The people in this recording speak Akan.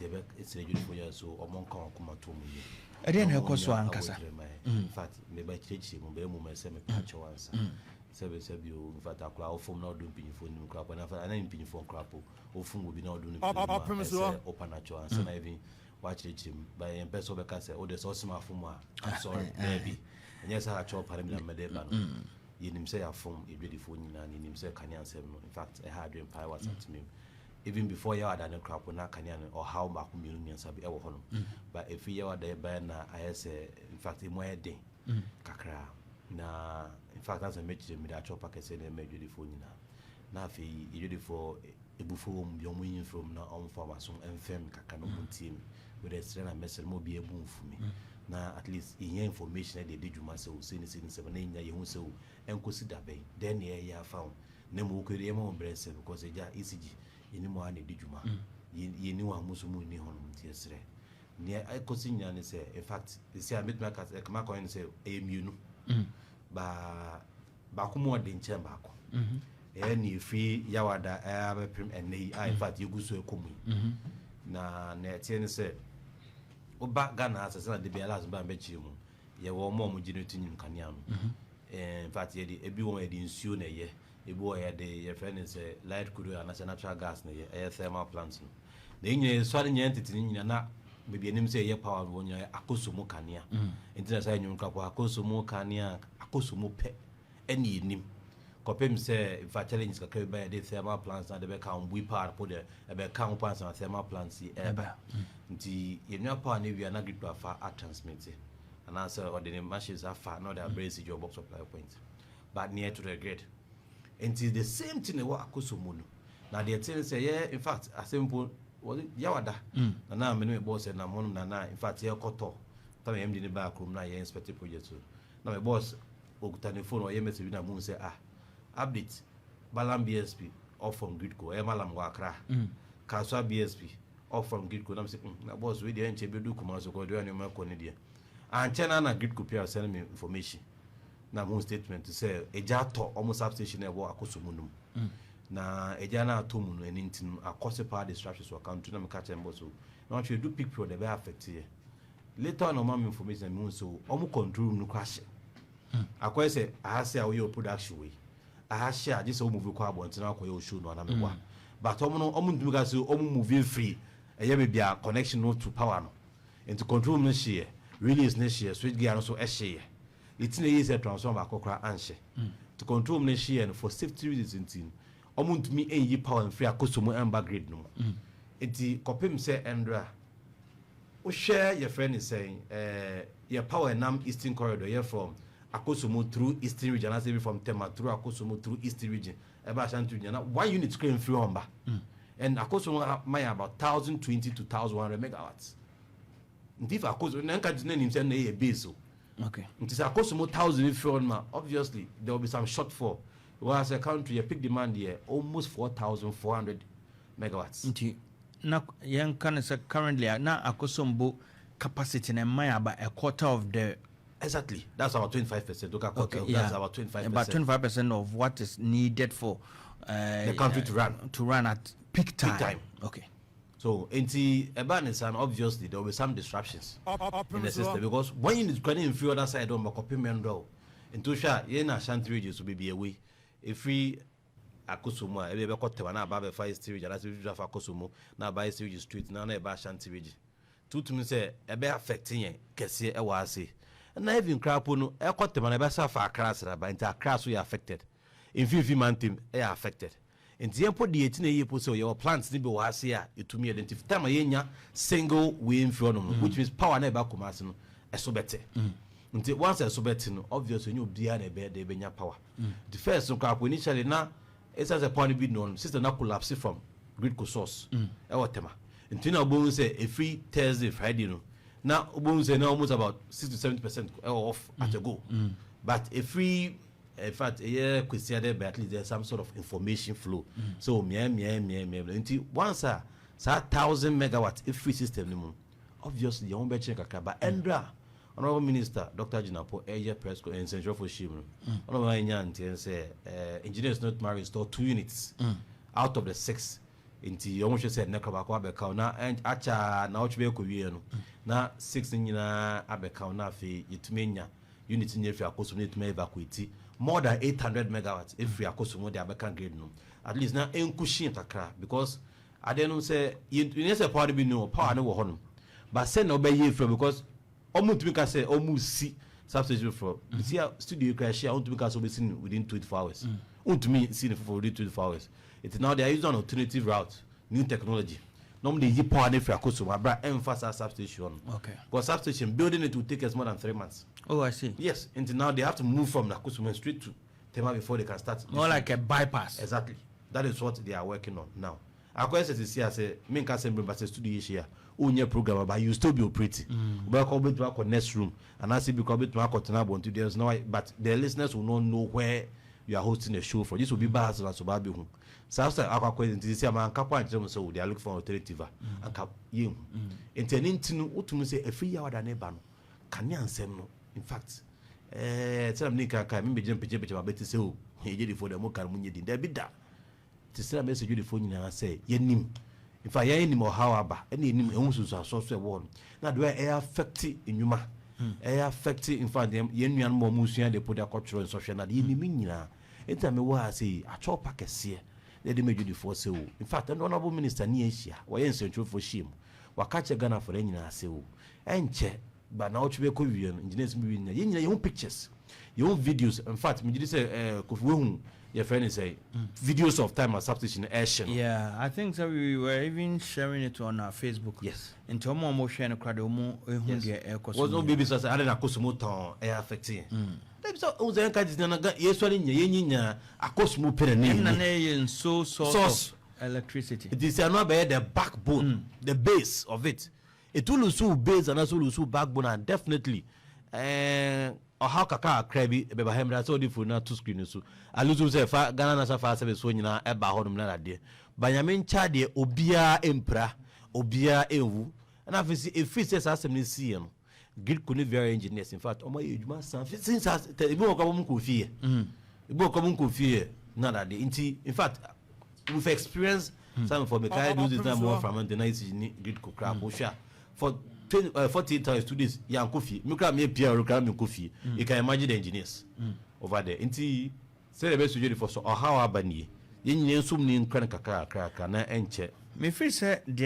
Nti yɛbɛsrɛ adwadifoɔ nyinaa so ɔmo nka wɔn akoma to mu yie. Ɛdeɛ na ɛkɔ so ankasa? In fact, mebɛkyerɛkyerɛ mu bɛyɛ mu mɛ sɛ mepɛ akyɛw ansa. Sɛbi sɛbi o, in fact, akora wofom na ɔdo mpanyinfoɔ nim koraa po na ana mpanyinfoɔ koraa po wofom obi na ɔdo no mpanyinfoɔ a, ɛsɛ ɔpa n'akyɛw ansa na even wakyerɛkyerɛ mu. Ba yɛn pɛ sɛ ɔbɛka sɛ wode sɛ ɔsem afom a, I'm sorry, daabi, ɛnyɛ sɛ akyɛw pa no bi na mmɛde ba no. Yɛnim sɛ yɛafom yɛdwadifoɔ nyinaa na yɛnim sɛ kanea nsɛm no, in fact, ɛha adwene paa wɔ Asanteme mu. Even before yɛwɔ ada no koraa po na kanea no ɔhaw baako, mmienu, mmiɛnsa bi ɛwɔ hɔ no, but ɛfiri yɛwɔ ada yɛbaeɛ na ayɛ sɛ, in fact, ɛmu ayɛ den kakra. Na in fact, asɛ mɛkyerɛ mede akyɛw pa kɛseɛ na ɛma adwadifoɔ nyinaa. Na afei adwadifoɔ ebufuo wɔ mu bi, ɔmo yi mfiri mu na ɔmo fa ɔmo aso mfɛm kakra na ɔmo ntie mi. Wode srɛ na mɛsrɛ ma obi ebu nfu mi na at least yɛnya information ɛde edi dwuma sɛ o sei ne sei ne sɛ na yɛnya yɛhu sɛ o ɛnkosi dabɛn dɛn ne ɛyɛ afa ho. Na mu wokɔ yɛma wɔn brɛ sɛ because ɛgya ECG yɛni mu a na ɛdi dwuma, yɛni wɔn a mo nso mu nni hɔ nom. Nti yɛsrɛ nea ɛkɔsi nyinaa ne sɛ, in fact, ɛsi a mɛtumi aka sɛ ɛkama akɔyɛ ne sɛ ɛyɛ mmienu baa baako mu ɔde nkyɛn baako. Ɛyɛ ne ɛfiri Yawada ɛyɛ abɛpem ɛnɛ yi a, in fact, yɛgu so ɛkɔ mu yi. Na ɛteɛ ne sɛ woba Ghana ha sɛ sɛ na de bia last ba bɛkyerɛ mu, yɛwɔ ɔmo a ɔmo generate nyim kanea no. In fact, yɛde ebi wɔ yɛde nsuo na ɛyɛ, ebi wɔ yɛde yɛfrɛ no sɛ light crude oil anaasɛ natural gas na ɛyɛ, ɛyɛ thermal plant no. Na yɛn nyinaa yɛsɔre nyinaa tete ne nyinaa na baabi anim sɛ ɛyɛ power wɔ nyinaa Akosombo kanea. Nti na saa nnwom kapo Akosombo kanea, Akosombo pɛ ɛne yɛnim kɔpem sɛ nfa challenges kakra bi ba, yɛde thermal plants na de bɛka ho bui power po de ɛbɛka ho plants na thermal plants yi ɛba. Nti yɛnua power no wia na grid afa atransmit anaasɛ ɔde ne machines afa na ɔde abrɛ esi bulk supply point, but near to the grid. Nti the same thing ɛwɔ Akosombo no. Na deɛ ɛte ne sɛ yɛ, in fact, asɛm mpo wɔde Yawada na na mene me boss nam hɔnom na in fact yɛkɔtɔ tam yɛm de ne baa kurom na yɛ inspect project so na me boss okuta ne phone ɔyɛ message bi na mu sɛ, "Ah, update, Balam BSP off from Gridco." Ɛyɛ Malam wɔ Accra, Kasoa BSP off from Gridco. Na me sɛ, na boss, wei deɛ ɛnkyɛ bɛdu Kumasi kɔ deɛ nneɛma kɔ ne deɛ ankyɛ na Gridco pia send me information na mo statement sɛ egya atɔ ɔmo substation na ɛwɔ Akosombo no mu. Na egya no atɔ mu no, ɛne nti no akɔse power disruptions wɔ country. Na meka kyerɛ mbɔ so na wɔatwerɛ du peak period ɛbɛyɛ affect yɛ. Later on, ɔma me information na mehu sɛ ɔmo control room no kɔ ahyɛ akɔyɛ sɛ ahase a woyɛ o production wei aha hyɛ a gye sɛ wo move kɔ abɔnten akɔyɛ o show no anam ɛboa. But ɔmo no ɔmo ntumi ka sɛ ɔmo move free ɛyɛ baabi a connection no to power no. Nti control room no hyeɛ, relays no hyeɛ, switch gear no so ɛhyeɛ. Ɛti na ɛyɛ sɛ transformer baako koraa anhyɛ. Nti control room no hyeɛ no, for safety reasons nti no ɔmo ntumi ɛnyi power mfiri Akosombo ɛmba grid no mu. Nti kɔpem sɛ ɛndra wohwɛ yɛfrɛ ne sɛn yɛ power nam Eastern Corridor yɛ from Akosombo through Eastern Region anaasɛ ebi from Tema through Akosombo through Eastern Region ɛba Ashanti Region na one unit kura mfiri hɔ mba. And Akosombo ma yɛ about 1,020 to 1,100 megawatts. Nti if Akosombo na nka gyina nim sɛ na ɛyɛ base o. Nti sɛ Akosombo 1,000 firi hɔ no ma, obviously there will be some shortfall. Well, as a country, yɛ peak demand yɛ almost 4,400 megawatts. Nti na yɛnka no sɛ currently na Akosombo capacity na ɛma yɛ about a quarter of the Exactly, that's about 25%. Okay, quarter, that's about 25. About 25% of what is needed for the country to run. To run at peak time. Peak time. So nti ɛba ne sa no, obviously there will be some disruptions in the system because when you kwan mfiri other side ɔn bɛkɔpem mɛndɔ o. Nti wohwɛ a yɛn na Ashanti Region so baabi awei ɛfiri Akosombo a ebi bɛkɔ Tema na aba abɛfa Eastern Region anaasɛ ebi afa Akosombo na aba Eastern Region straight na ɛba Ashanti Region. Tutum sɛ ɛbɛ affect yɛn kɛseɛ ɛwɔ ase. Na even koraa no ɛkɔ Tema na ɛbɛsa afa Accra asraba. Nti Accra so yɛ affected, mfimfini mantam ɛyɛ affected. Nti yɛn po deɛ eti na yie po sɛ yɛwɔ plants ne bi wɔ ase a etumi yɛ de. Nti time a yɛnya single wei mfiri hɔnom no, which means power na ɛba Kumasi no ɛso bɛte. Nti once ɛso bɛte no, obviously onye obiara na ɛbɛyɛ de ɛbɛnya power. The first no koraa po, initially na ɛsiane sɛ power no bi no system na collapse from Gridco source ɛwɔ Tema. Nti na wobɛhu sɛ ɛfiri Thursday, Friday no na wobɛhu sɛ na almost about 60 to 70% ɛwɔ off at a go. But ɛfiri, in fact, ɛyɛ Kwesiade bɛ, at least there's some sort of information flow so mìíràn mìíràn mìíràn mìíràn. Nti once a saa 1,000 megawatt ɛfiri system no mu, obviously yɛn ho bɛkyerɛ kakra. But ɛndra Honourable Minister Dr Jinapor ɛyɛ press nsɛntwerɛfo hyia mu no, ɔno bɛma yɛnya nteɛ sɛ engineers no tuma restore two units out of the six. Nti ɔmo hwɛ sɛ nnɛ kora baako abɛka wo na akyɛ na ɔtwe bɛkɔ wie no na six no nyinaa abɛka wo, na afei yɛtumi anya unit no afiri Akosombo na yɛtumi evacuate more than 800 megawatts efiri Akosombo de abɛka grid no, at least na ɛnkuhyia kakra, because adeɛ no sɛ yɛn sɛ power no bi no, power no wɔ hɔ nom, but sɛ na ɔbɛyɛ efiri, because ɔmo ntumi ka sɛ ɔmo si substation foforɔ si a studio kura hyia, ɔmo ntumi ka sɛ ɔbɛsi no within 24 hours. Ɔntumi si no foforɔ within 24 hours. Nti now they are using an alternative route, new technology, na ɔmo de yi power no efiri Akosombo abira ɛnfa saa substation no, because substation building, it will take us more than 3 months. Oh, I see. Yes, nti now they have to move from Akosombo straight to Tema before they can start. More like a bypass. Exactly, that is what they are working on now. Akɔyɛ sɛ sisi ase menka sɛ mbɛ sɛ studio yi hyia, wonyɛ program, but you still be operating. Wobɛkɔ, wobɛtumi akɔ next room anaasɛ bi kɔ wobɛtumi akɔtena abɔnten. There is no, but the listeners will not know where you are hosting a show for. This will be bad na so ba bɛhu saa sɛ akɔ nti sisi ama anka kɔ ankyerɛ mu sɛ o, they are looking for an alternative a anka yɛnhu. Nti ɛne nti no wotumi sɛ ɛfiri yi a wada ne ba no kanea nsɛm no, in fact, sɛnam ne nkankan mi bɛgyina mpɛkyɛmpɛkyɛ ma bɛte sɛ o, yɛgyedifoɔ dɛ mo ka no mo nyɛ din dabi da te sɛ na mɛsɛ dwodifoɔ nyinaa sɛ yɛnim, in fact, yɛn nim ɔhaw aba, ɛna yɛnim ɛho nsunsuansoɔ so ɛwɔ hɔ no na deɛ ɛyɛ affect nnwuma, ɛyɛ affect, in fact, yɛn nuanom a wɔn sua de po de akɔtwerɛ nsɔhwɛ na deɛ yɛnim nyinaa. Nti na mewɔ ha sɛ yi atwɛw pa kɛseɛ na yɛde ma dwodifoɔ sɛ o, in fact, ɛno Honourable Minister ne yɛn ahyia, wɔyɛ nsɛntwerɛfoɔ hyia mu, waka kyerɛ Ghanafoɔ no nyinaa sɛ o, ɛnkyɛ ba na ɔtwe bɛkɔ wie no, engineers bi nyinaa, yɛn nyinaa yɛn ho pictures, yɛn ho videos. In fact, megye di sɛ Kofi wehu yɛfrɛ ne sɛ videos of time a substation ɛhyɛ no. Yeah, I think so. We were even sharing it on our Facebook. Nti ɔmo a ɔmo hwɛ no koraa de ɔmo ehu deɛ ɛkɔ so. Wɔn nyinaa. Baabi sɛ ade na Akosombo tɔn ɛyɛ affect yɛn dabi sɛ ɔmo sɛ yɛn ka gyina na yɛsɔre nya yɛn nyi Akosombo pɛ na ne Ɛnna yɛ na yɛ nso source Source. of electricity. Nti sɛ ɛno abɛyɛ the backbone, the base of it, etu lose base anaasɛ lose backbone and definitely ɔhaw kakra kakra bi bɛba ha. Mmerɛ sɛ ɔde phone no ato screen no so alusu sɛ fa Ghana National Fire Service foɔ nyinaa ɛba hɔnom na adeɛ ba. Nyame nkyɛ deɛ obiara mpira, obiara nwu. Ɛna afei sɛ ɛfiri sɛ saa asɛm no siiɛ no, GRIDCo ne VRA engineers, in fact, ɔmo ayɛ adwuma san since ebi wɔ kɔ ɔmo nkɔ fie, ebi wɔ kɔ ɔmo nkɔ fie na adeɛ. Nti in fact, with experience some for mekae do this time wɔ from the night ni GRIDCo kra ko hwɛ a for 20, 48 hours, 2 days, yɛankɔ fie. Me kora meyɛ pia kora menkɔ fie. You can imagine the engineers over there. Nti sɛdeɛ ɛbɛsɛ dwadifoɔ so ɔhaw aba nie, yɛn nyinaa nso mu ne nkra no kakra kakra na ɛnkyɛ. Mefiri sɛ deɛ